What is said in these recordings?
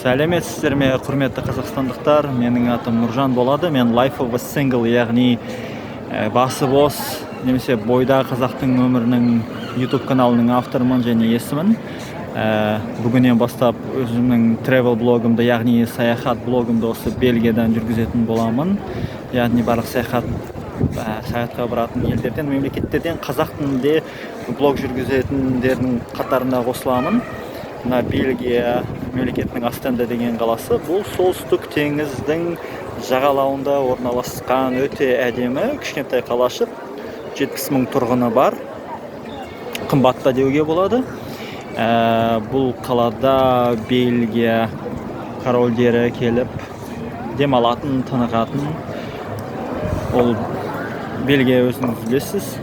Сәлеметсіздер ме, құрметті қазақстандықтар! Менің атым Нұржан болады. Мен Life of a Single, яғни басы бос немесе бойда қазақтың өмірінің YouTube каналының авторымын және иесімін. Бүгіннен бастап өзімнің travel блогымды, яғни саяхат блогымды осы Бельгиядан жүргізетін боламын. Яғни барлық саяхатқа баратын елдерден, мемлекеттерден қазақ тілінде блог жүргізетіндердің қатарына қосыламын. Мына Бельгия мемлекетінің Остенде деген қаласы. Бұл солтүстік теңіздің жағалауында орналасқан өте әдемі кішкентай қалашық. 70 мың тұрғыны бар, қымбат та деуге болады. Бұл қалада Бельгия корольдері келіп демалатын, тынығатын. Ол Бельгия, өзіңіз білесіз,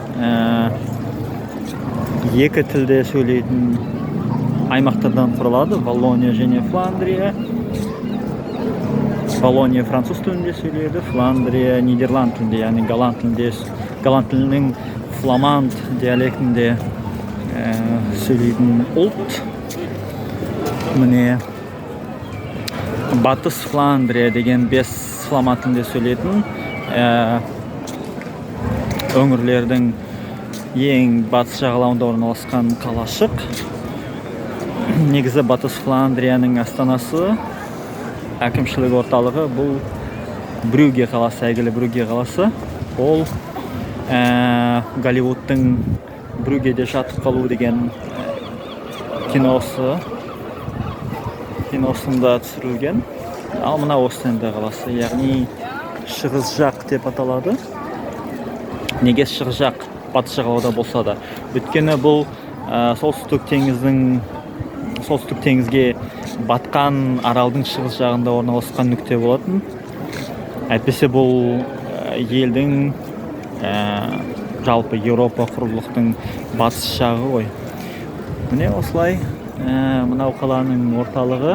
екі тілде сөйлейтін аймақтардан құралады: Валлония және Фландрия. Валлония француз тілінде сөйлейді, Фландрия нидерланд тілінде, яғни голланд тілінде, голланд тілінің фламанд диалектінде сөйлейтін ұлт. Міне, Батыс Фландрия деген бес фламанд тілінде сөйлейтін өңірлердің ең батыс жағалауында орналасқан қалашық. Негізі Батыс Фландрияның астанасы, әкімшілік орталығы бұл Брюге қаласы, әйгілі Брюге қаласы. Ол Голливудтың «Брюгеде жатып қалу» деген киносында түсірілген. Ал мына Остенде қаласы, яғни шығыс жақ деп аталады. Неге шығыс жақ, батыс жағалауда болса да? Өйткені бұл солтүстік теңізге батқан аралдың шығыс жағында орналасқан нүкте болатын. Әйтпесе бұл елдің, жалпы Еуропа құрлықтың батыс жағы ғой. Міне, осылай. Мынау қаланың орталығы.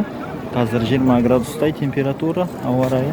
Қазір 20 градустай температура, ауа райы.